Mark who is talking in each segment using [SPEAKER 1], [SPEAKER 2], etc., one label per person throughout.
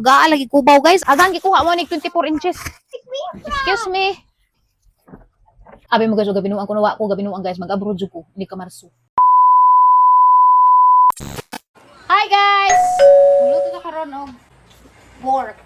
[SPEAKER 1] Gaa lagi kubaw, guys. Agang gikuha mo ni 24 inches. Excuse me. Abi mo, guys, gabinuang ko nawa ko gabinuang, guys, mag-abroad jud ko, hindi ka marso. Hi, guys. Luto na karon og pork.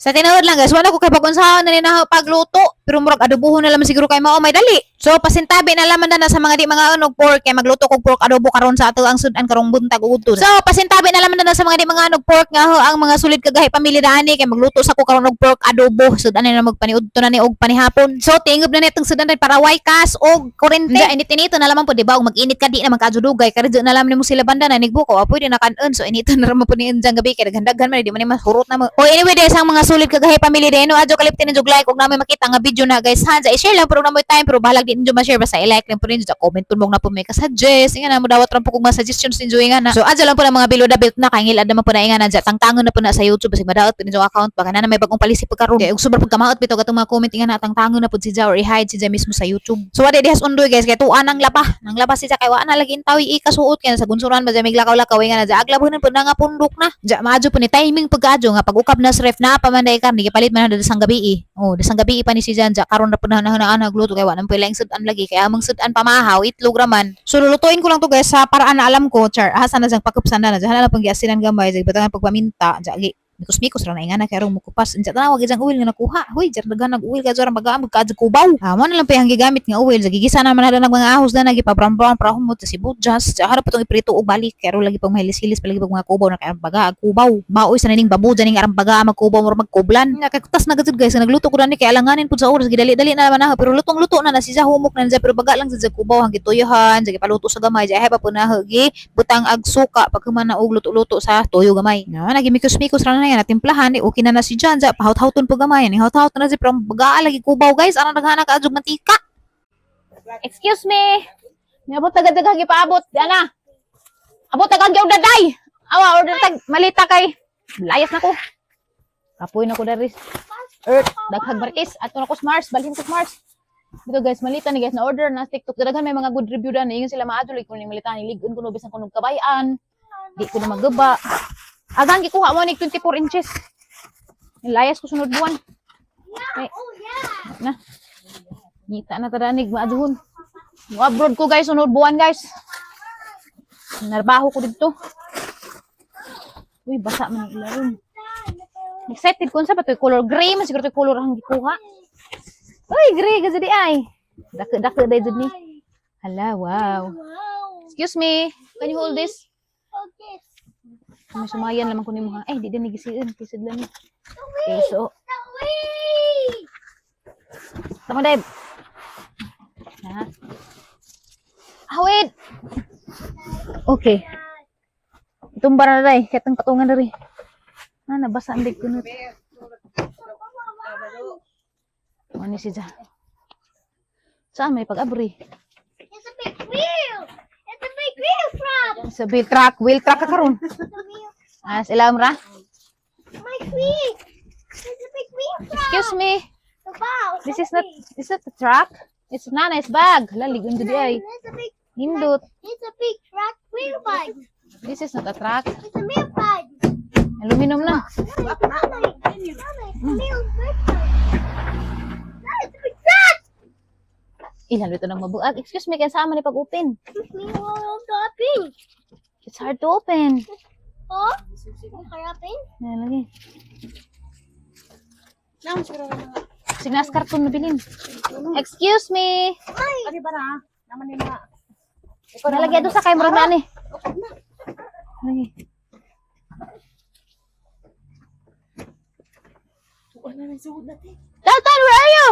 [SPEAKER 1] Sa tinuod lang, guys, wala ko kay pag-unsaon na ni na pagluto, pero murag adobohon na lamang siguro kay mao may dali. So pasintabi na lamang na sa mga di mga og pork kay magluto kog pork adobo karon sa ato ang sudan karong buntag ug udto. So pasintabi na lamang na sa mga di mga og pork nga ho, ang mga sulit kagahi pamilya daani kay magluto sa ko karon og pork adobo. Sudan na magpaniudto na ni og panihapon. So tingob na nitong sudan rin para way kas og kurente. Init-inito na lamang po, di ba? Og mag-init ka di na magkadudugay kay na lamang nimo sila banda na nigbuko, pwede na kanon. So inito na ramon po ni Injang gabi kay daghan-daghan man, di man ni mahurot na mo. O anyway, des ang mga sulit kagahi pamilya din no, adyo kaliptin ninyo like og namin makita nga video na, guys, ha. I-share lang pero na mo time, pero bahalag di ninyo ma-share, basta i-like lang po ninyo, comment po na po may ka-suggest nga na mo dawat ra po kung mga suggestions ninyo nga na. So adyo lang po ng mga below the belt na kay ngilad naman po na nga na tangtangon na po na sa YouTube basig madaot po ninyo account, baka na may bagong palisi pagkaron. Kay og super pagkamaot bitaw katong mga comment nga na, tangtangon na pud si Ja or i-hide si Ja mismo sa YouTube. So wala dihas undoy, guys, kay tuan ang laba. Nang laba si Ja kay wa na lagi intawi ikasuot kay sa gunsuran ba ja miglakaw-lakaw nga na ja aglabonan po na nga pundok na. Ja maadyo po ni timing pagkaadyo nga pag-ukab na sa ref na pa man day karne gipalit man na dasang gabi eh. Oh, dasang gabi pa ni si Jan ja karon na po na na nagluto kay wa nang pila sudan lagi kay among sudan pamahaw itlog ra man. So lulutuin ko lang to, guys, sa paraan na alam ko, char. Asa na jang pakupsan na na hala na pang giasinan gamay ja batangan pagpaminta ja gi mikos-mikos ra na nga na kay arong mukupas. Unsa tanawa gid oil nga nakuha. Huy, jar daghan nag oil kay jor baga magkaadyo kubaw. Ah, mo na lang pa yung gigamit nga oil. Gigisa na man na mga ahos na nagipa brown brown para humot sa sibuyas. Sa harap itong iprito og balik kay lagi pang mahilis-hilis palagi pag mga kubaw na kay baga kubaw. Maoy sa nining babo ning arang baga magkubaw mura magkublan. Nga kay kutas na gud, guys, nagluto ko dani kay alanganin pud sa oras, gidali-dali na naman na pero lutong-luto na na siya, humok na siya, pero baga lang sa kubaw hanggi tuyuhan, sige paluto sa gamay, jay pa po na gi butang ag suka paghuman na og luto-luto sa tuyo gamay. Na nagimikos-mikos ra na yan natimplahan eh, okay na na si John ja pahawt-hawton po gamay ni hawt-hawt na si pero baga lagi kubaw, guys, arang daghana ka adjog mantika. Excuse me. Niabot agad daghang gipaabot. Di ana. Abot agad gyud daday. Awa order tag malita kay layas na ko. Kapoy na ko dari. Earth, daghag marites ato na ko sa Mars, balhin ko sa Mars. Dito, guys, malita ni, guys, na order na TikTok. Daghan may mga good review dan, ingon sila maadyo like kung malita ni lig-on kuno bisan kuno kabayan. Di ko na magaba. Agang gikuha mo ni 24 inches. Layas ko sunod buwan. Ay, na. Ngita na tadanig maadyohon. Mo abroad ko, guys, sunod buwan, guys. Narbaho ko dito. Uy, basa man ang ilalim. Excited ko sa ba to color gray man siguro to color ang gikuha. Uy, gray kasi di ay. Dako dako day jud ni. Hala, wow. Excuse me, can you hold this?
[SPEAKER 2] Okay.
[SPEAKER 1] May sumayan naman ko nimo ha. Eh, di din gisiin, kisad lang ni. Okay, so, tama Deb. Ha? Ah, wait. Okay. Itumba na day, katong patungan diri. Ah, nabasa ang big kunot. Ano si Ja? Saan may pag-abri?
[SPEAKER 2] It's a big wheel. It's a big wheel truck.
[SPEAKER 1] Sa wheel truck ka karon.
[SPEAKER 2] It's a wheel.
[SPEAKER 1] Ah, sila ra.
[SPEAKER 2] My feet. It's a big wheel truck.
[SPEAKER 1] Excuse me.
[SPEAKER 2] Wow.
[SPEAKER 1] This is not, is that the truck? It's Nanay's bag. Lalig undo di ay.
[SPEAKER 2] It's a big.
[SPEAKER 1] Hindot.
[SPEAKER 2] It's a big truck wheel bike.
[SPEAKER 1] This is not a truck.
[SPEAKER 2] It's a milk bike.
[SPEAKER 1] Aluminum na.
[SPEAKER 2] Nanay, Nanay, it's a milk bike. Nanay, it's a big truck.
[SPEAKER 1] Ilan ito nang mabuag. Excuse me, kaya saan man ipag-open?
[SPEAKER 2] Excuse me, wala open.
[SPEAKER 1] It's hard to open.
[SPEAKER 2] Oh? Harapin?
[SPEAKER 1] Ayan lagi. Signas karton na bilin. Excuse me.
[SPEAKER 3] Ano ba na? Naman ni mga.
[SPEAKER 1] Nalagay doon sa kay murag na ni. Lagi.
[SPEAKER 3] Wala na sugod natin.
[SPEAKER 1] Dalton, where are you?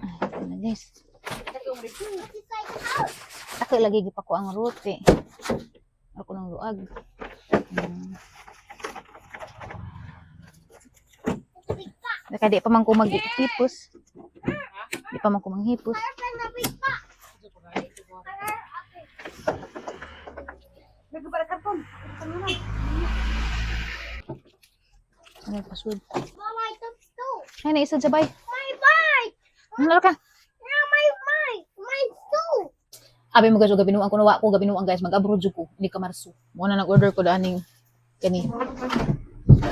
[SPEAKER 1] Ay, ito na, guys.
[SPEAKER 2] Inside the house.
[SPEAKER 1] Ako lagi gipako ang roti. Ako ng luag.
[SPEAKER 2] It's a big box.
[SPEAKER 1] Kaya di pa man ko maghipos. Di pa man ko manghipos.
[SPEAKER 2] Open the big box.
[SPEAKER 3] Nagkabara karton.
[SPEAKER 1] Ano yung password?
[SPEAKER 2] Mama, it's a stool.
[SPEAKER 1] Ay, naisod sa bay.
[SPEAKER 2] My bike.
[SPEAKER 1] Ano ka?
[SPEAKER 2] Now my my my stool.
[SPEAKER 1] Abi mo, guys, gabinuang ko nawa ko gabinuang, guys, mag-abroad jud ko, hindi ka marso. Mo na nag-order ko daning Kani.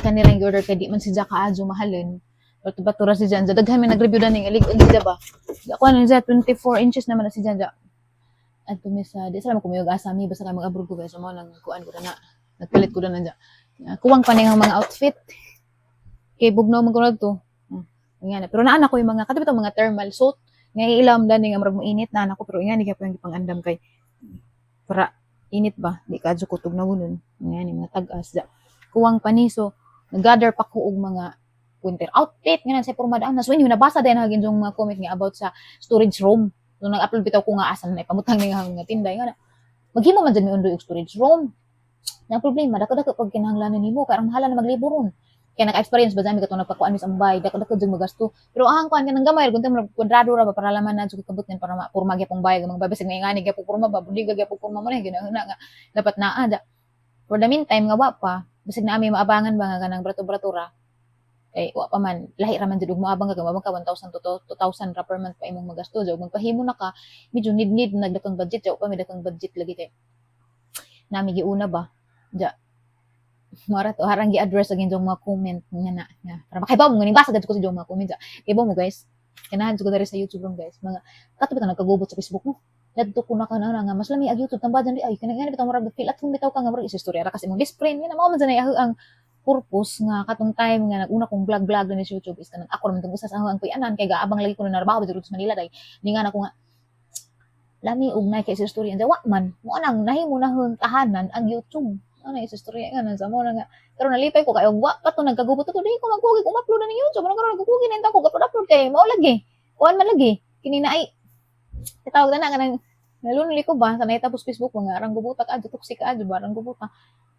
[SPEAKER 1] Kani lang order kay di man si Jaka adyo mahalin. Bato bato ra si Janja. Daghan may nag-review na ning alig si ba. Ako ano siya, 24 inches naman na si Janja. At mi sa di sala mo kumuyog asa mi basta kay mag-abroad ko kay so mo nang kuan ko na nagpalit ko na nanja. Kuwang pa ang mga outfit. Kay bugnaw man ko na to. Nga na. Pero naan ako yung mga kato bitong mga thermal suit nga ilam dani nga murag mo init na ako, pero nga ni kay yung gipang-andam kay para init ba di ka ko tugnaw nun nga ni mga tag-as da kuwang pa ni. So nag-gather pa ko og mga winter outfit nga na sa porma daan na. So anyway, nabasa din hagin yung mga comment nga about sa storage room. So nag-upload bitaw ko nga asa na ipamutang ni nga mga tinday nga na maghimo man jud mi undoy og storage room na problema dako-dako pag kinahanglanon nimo kay ang mahala na maglibo ron kaya naka-experience ba dami katong nagpakuan mis ambay dako-dako jud magasto. Pero ang kuan kanang gamay gunta mo kwadrado ra ba para laman na jud kabot nin para ma porma gyapong bayag mga babasig nga ingani gyapong porma ba budiga gyapong porma mo na ginahuna nga dapat naa da. For the meantime nga wa pa, basig na ami maabangan ba nga kanang brato-brato ra kay wa pa man lahi ra man jud og moabang ka, moabang ka 1,000 to 2,000 ra per month pa imong magasto. Jud magpahimo na ka, medyo need nagdakang budget jaw pa may dakang budget lagi kay nami giuna ba ja. Mara to harang gi-address ang inyong mga comment nga na nga para makaibaw mo nganing basa gud ko sa inyong mga comment ja. Kaibaw mo guys, ganahan jud ko diri sa YouTube ron guys, mga kato bitaw nagkagubot sa Facebook mo. Nadto ko na kana nga mas lami ag YouTube tambadan di ay kanang nga bitaw murag feel at home bitaw ka nga murag istorya ra kasi imong best friend nga na mao man sa ang purpose nga katong time nga nag-una kong vlog vlog na sa YouTube is kanang ako raman tong usa sa ang kuyanan kay gaabang lagi ko na narbaho dito sa Manila day ni nga na ko nga lami og nay kay sa istorya wa man mo nang nahimo na tahanan ang YouTube ano isa istorya nga sa mo na nga pero nalipay ko kay wa pa to nagkagubot to di ko magkugi kung upload na ni YouTube ano karon nagkugi na ko upload upload kay mao lagi kuan man lagi kini na ay tawag na na kanang nalunli ko ba sa tapos Facebook mga arang gubuta ka adto toxic ka adto barang gubuta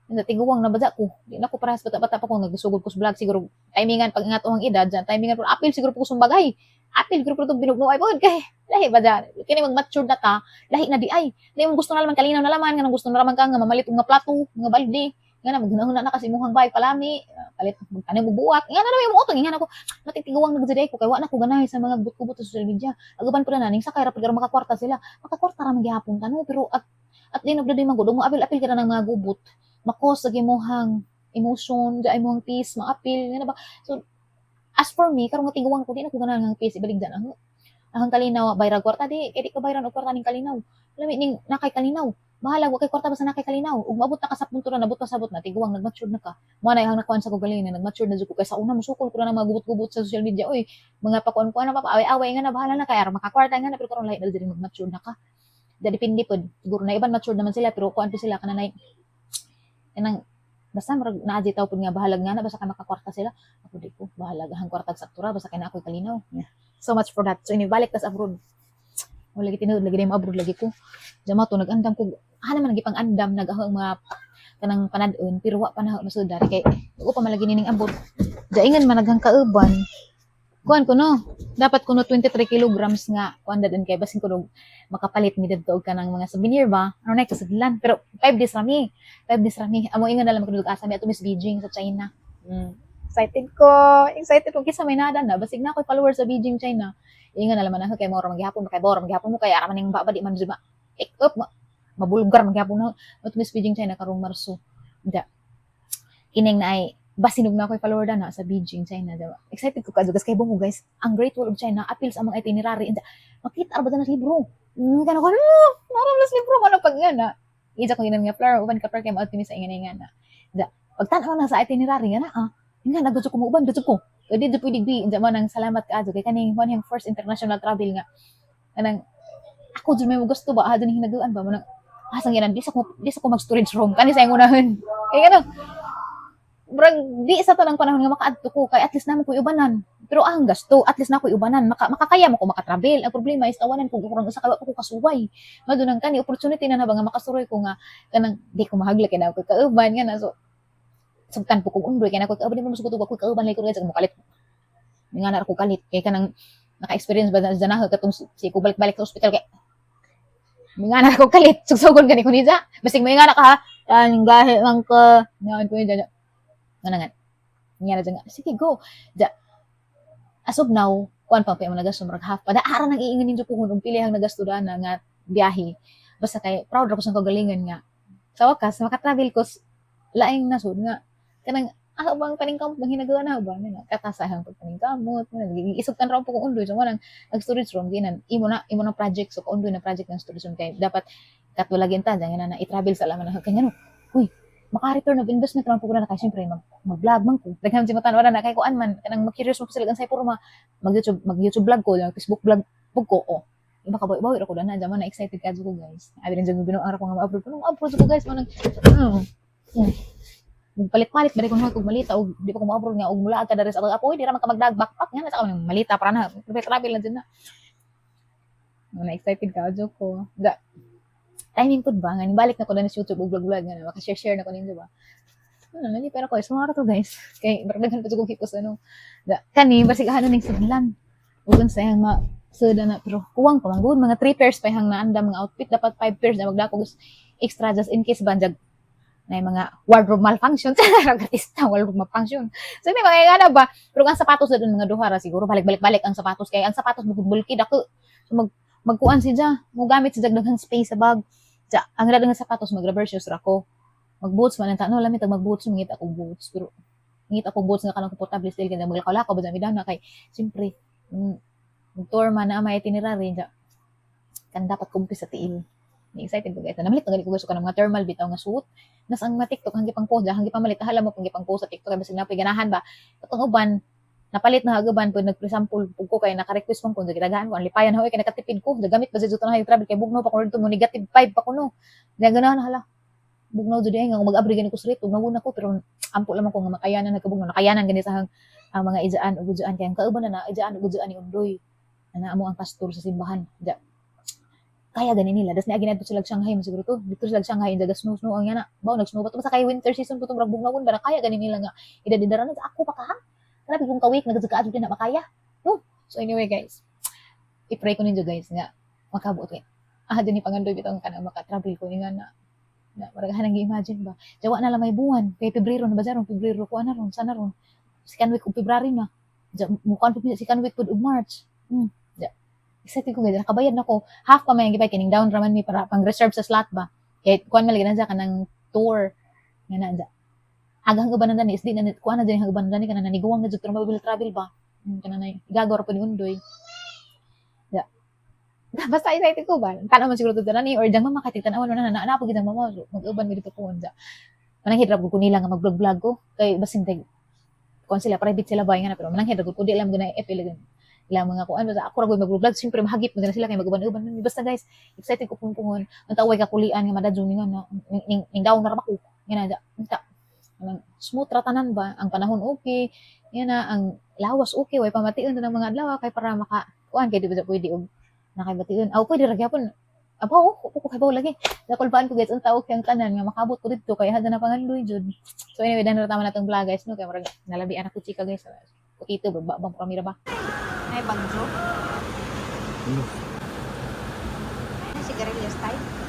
[SPEAKER 1] na tiguwang na badya ko di na ko parehas bata-bata pa ko nagsugod ko sa vlog. Siguro timingan pag ingat ang edad dyan, timingan pero apil siguro po ko sumbagay, apil siguro po itong binugno ay pod kay lahi ba dyan kini mag mature na ta lahi na di ay di mo gusto na laman kalinaw na laman nga gusto na laman ka nga mamalit og nga plato, nga balde nga na maghunahuna na kasi imuhang bay palami palit magtanim og buwak nga na naman imong utong nga na ko matitiguwang na gud ko kay wa na ko ganahi sa mga but-kubot sa social media. Aguban ko na ning sakay ra pud makakwarta sila, makakwarta ra man gihapon kano, pero at the end of the day man gud mo apil-apil ka na ng mga gubot makos sa imuhang emotion sa imong peace maapil nga na ba. So as for me karon nga tiguang ko di na ko ganahan ng peace ibalik dyan ang kalinaw bayra kwarta di kay di ka bayran og kwarta ning kalinaw lami ning nakay kalinaw bahala wa kay kwarta basta nakay kalinaw ug maabot na ka sa punto na nabot ka sabot na tiguang nagmature na ka mo na ang nakuan sa kagaling na nagmature na jud ko kay sa una musukol ko na ng mga gubot-gubot sa social media oy mga pakuan-kuan na papaaway-away nga na bahala na kay ara makakwarta nga na. Pero karon lahi na diri magmature na ka da depende pod siguro na iban mature naman sila pero kuan pa sila kananay kanang basta murag naa di taw pud nga bahalag nga na basta kay makakwarta sila. Ako di ko bahalag ang kwarta sakto ra basta kay na ako'y kalinaw. Yeah. So much for that. So ini balik tas abroad wala lagi tinuod lagi mo abroad lagi ko jama to nag-andam ko ana man gipang andam nag ang mga kanang panad-on pero wa pa na masud dari kay wa pa man lagi nining abot jaingan man naghang kauban kuan ko no dapat kuno 23 kilograms nga kuan dadon kay basin kuno makapalit mi didto og kanang mga souvenir ba ano na kasadlan. Pero 5 days rami, 5 days rami amo ingon na lang kuno asa mi ato Miss Beijing sa China. Excited ko, excited ko kisa may nada na basig na ako followers sa Beijing, China. Ingon na lang man ako kay mora magyapon kay bora magyapon mo kay ara man ning ba di man jud ma pick up ma, mabulgar magyapon na ato Miss Beijing, China karong Marso da kining na ay basinog na ako'y follower na sa Beijing, China. Diba? Excited ko kadto kay mo guys. Ang Great Wall of China appeals ang mga itinerary. And makita ra ba na sa libro? Kana ko, naram na sa libro ano pag nga na. Ija ko ginan nga flower, uban ka flower kay maadto mi sa ingan nga na. Da, pag tan-aw na sa itinerary nga na ah. Nga na gusto ko muuban, gusto ko. Pwede do pwede bi, unsa man ang salamat ka kay kaning mo yung first international travel nga kanang ako jud may mo gusto ba ah dun hinaguan ba mo nang asang ginan di sa ko mag storage room kani sa imong unahon. Kay ano murag di sa tanang panahon nga makaadto ko kay at least namo ko'y ubanan. Pero ang gasto, at least na ko'y ubanan, makakaya mo ko makatravel. Ang problema is tawanan ko kurang usa ka wa ko kasuway. Madunang kani opportunity na na ba nga makasuroy ko nga kanang di ko mahagla kay na ko kauban nga na so sugtan po kong undoy kay na ko kauban di mo musugot ko kauban lay ko mo kalit. Nga na ko kalit kay kanang naka-experience ba na na katong si ko balik-balik sa ospital kay nga na ko kalit sugsugon gani ko niya. Basig may nga na ka ha. Ang gahi lang ka. Nga ko niya. Nga na nga. Nga na nga. Sige, go. Da, as of now, kuan pa pa mo nagasto murag half pa. Da ara nang iingon ninyo puhon og pili ang nagasto na nga biyahe. Basta kay proud ra ko sa kagalingon nga. Sa wakas maka-travel ko Laing nasud nga kanang ako bang paningkamot bang hinagawa na ba na katasahang pagpaningkamot isugtan ra po kong undoy. So mo nang ang storage room ginan imo na project. So kaundoy na project ng storage room kay dapat katulagin ta dyan na i-travel sa laman na kay ngano, uy, maka-return of investment ra po ko na kay syempre mag-vlog man ko, daghan si matan na kay kuan man kanang ma-curious mo sila unsay porma mag YouTube vlog ko, Facebook vlog pug ko. Oh, iba ka ba bawi ra ko dana dyan man na excited ka ko, guys. Abi rin dyan binuang ko nga ma-approve ko nung approve ko, guys, mo nang palit-palit bari kung kog malita og di pa ko mo-abroad nga og mula ka diri sa apo, di ra man ka magdag backpack nga sa akong malita para na travel lang dyan na. Na excited ka joke ko da timing pud ba nga balik na ko na sa YouTube og vlog vlog nga na maka-share share na ko ninyo ba. Ano nali pero ko sumara to, guys, kay daghan pa jud kong hipos ano da kani basig ano ning sudlan ug unsa yang ma suda na, pero kuwang pa man gud, mga 3 pairs pa hang naandam mga outfit, dapat 5 pairs na magdako extra just in case ba jag na yung mga wardrobe malfunction. Artista, wardrobe malfunction. So, may mga nga na ba? Pero ang sapatos na dun, mga duha ra siguro, balik-balik-balik ang sapatos. Kaya ang sapatos, bukod bulky, dako. So, magkuan si Ja. Mugamit si Jag daghang space sa bag. Ja, ang daghang sapatos, mag-rubber shoes ra ko. Mag-boots man ang no, lamit ang mag-boots, mangita ako boots. Pero, mangita ako boots nga kanang komportable still, kaya maglakaw-lakaw, ba dami na kay, siyempre, mag-tour man na may itinerary, ja, kan dapat kumpi sa tiil. Excited ko, guys. Namalit na gani ko gusto ka ng mga thermal bitaw nga suit. Nas ang mga TikTok hanggi pang post, hanggi pa malit hala mo pang pang post sa TikTok kay basig napoy ganahan ba. Katong uban napalit na hagaban pud nag-presample pud ko kay naka-request man ko gitagaan ko ang lipayan hoy kay nakatipid ko. Gamit ba sa na travel kay bugnaw pa ko dito mo negative 5 pa kuno. Dahil ganahan hala. Bugnaw jud ay nga mag-abri gani ko street ug nawuna ko, pero ampo lamang ko nga makayanan nagkabugnaw, nakayanan gani sa ang mga ijaan ug ujaan kay ang kauban na ijaan ug ujaan ni Undoy. Ana amo ang pastor sa simbahan. Ja, kaya gani nila das niagi nadto sila Shanghai man siguro to dito sila Shanghai daga snow snow ang yana ba nag snow ba to, basta kay winter season po tong bugnawon ba na kaya gani nila nga idadidara na ako pa ka grabe kung kawik nagadzaka din na makaya, no. So anyway, guys, i-pray ko ninyo, guys, nga makabuot kay din ni pangandoy bitaw nga kanang maka-travel ko nga na na maragahan ang gi-imagine ba jawa na lang may buwan kay Pebrero na ba ron, Pebrero ko na ron sana ron second week of February na ja mukuan po second week pud og March. Ja, excited ko, guys. Nakabayad na ko half pa may gibay kining down raman mi para pang reserve sa slot ba kay kuan man lagi na siya kanang tour nga na dya hagang uban na dani is di na kuan na dyan hang uban na dani kanang naniguwang na jud pero mabil travel ba kanang na igagaw ra po ni Undoy. Ya, basta excited ko ba tanaw man siguro to dani or diyang mama kay tanawan na na na pag diyang mama mag-uban mi dito ko dya mananghid ra ko nila nga mag-vlog vlog ko kay basin tay kuan sila, private sila ba nga na, pero mananghid ra ko di alam guna FL ilang mga kuan, basta ako ra gud mag-vlog, syempre mahagip mo na sila kay mag-uban-uban. Basta guys, excited ko punpungon ang taway kakulian nga madadyo ni nga na ning down na ra ba ko nga na unta ang smooth ra tanan ba ang panahon, okay nga na ang lawas, okay way pamation na ng mga adlaw kay para maka kuan kay di ba pwede og nakabation aw pwede ra gyapon abaw ko ko kay lagi nakulbaan ko, guys. Unta okay ang tanan nga makabot ko didto kay hada na pangandoy jud. So anyway, dan ra tama natong vlog, guys, no, kay murag nalabian ako chika, guys. Potato ba bang pamira ba ay bagjo.
[SPEAKER 4] Ano?
[SPEAKER 1] Ay, sigarilyas tayo.